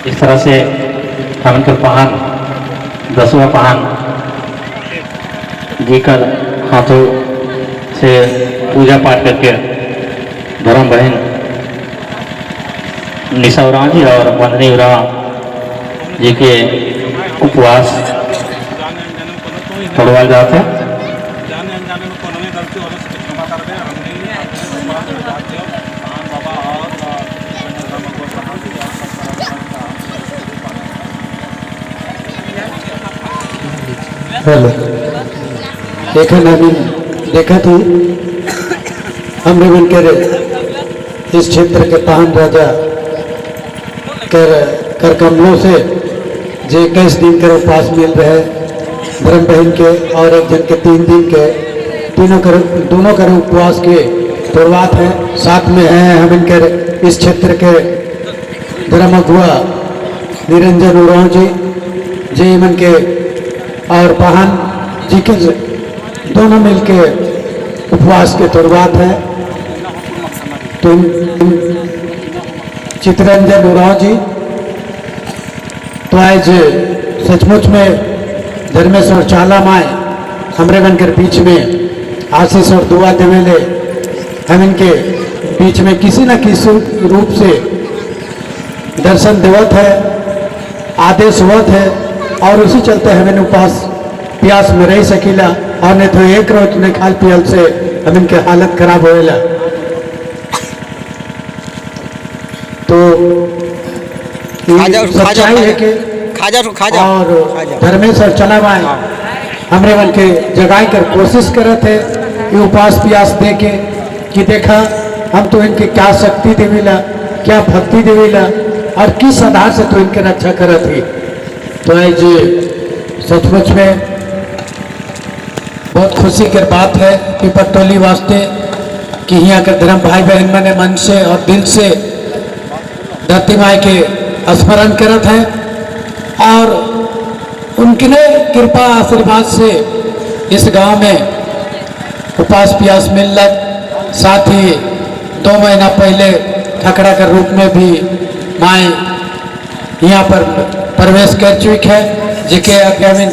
इस तरह से हमन के पहान 10वां पहान जी कर हाथों से पूजा पाठ करके धर्म बहन निशा उरांव जी और बंदनी उरांव जी के उपवास तोड़वाल जाते हैं। जाने अनजाने में कोनो भी गलती होने से क्षमा कर दे। हमने पान बाबा और हेलो, देखन अभी देखा थी हमने मन के इस क्षेत्र के पान राजा कर कर कमलों से जे 21 दिन के उपवास मिल रहे धर्म बहन के और एक जन के 3 दिन के, तीनों कर दोनों कर उपवास के तोड़वात हैं। साथ में हैं हम इनके इस क्षेत्र के धर्म अगुआ निरंजन उरांव जी, जे मन के और पहान जी के दोनों मिलके उपवास के तोड़वात हैं। तो चितरंजन उरांव जी तो आज सचमुच में धर्मेश्वर चाला माए हमरे मन के बीच में आशीष और दुआ देवे ले हम इनके बीच में किसी न किसी रूप से दर्शन देवत है, आदेश होत है और उसी चलते हमें उपवास प्यास में रह सकीला और नहीं तो एक रोज नहीं खाल पियल से हम इनके हालत खराब होएला। तो खा जाओ, खा जाओ, सच्चाई है कि खा जाओ, खा जाओ, और खा जाओ। धर्मेश्वर चला आए हमरे मन के जगाए कर कोशिश करत है ये उपवास प्यास दे के कि देखा हम तो इनके क्या शक्ति देवेला, क्या भक्ति देवेला और किस आधार से तो इनके रक्षा करत ही। तो आज सचमुच में बहुत खुशी के बात है पिपरटोली वास्ते कि यहाँ के धर्म भाई बहन मने मन से और दिल से धरती माई के स्मरण करत हैं और उनके कृपा आशीर्वाद से इस गांव में उपवास प्यास मिलत। साथ ही 2 महीना पहले खकड़ा के रूप में भी माए यहाँ पर प्रवेश कर चुकी है, जिके आगामी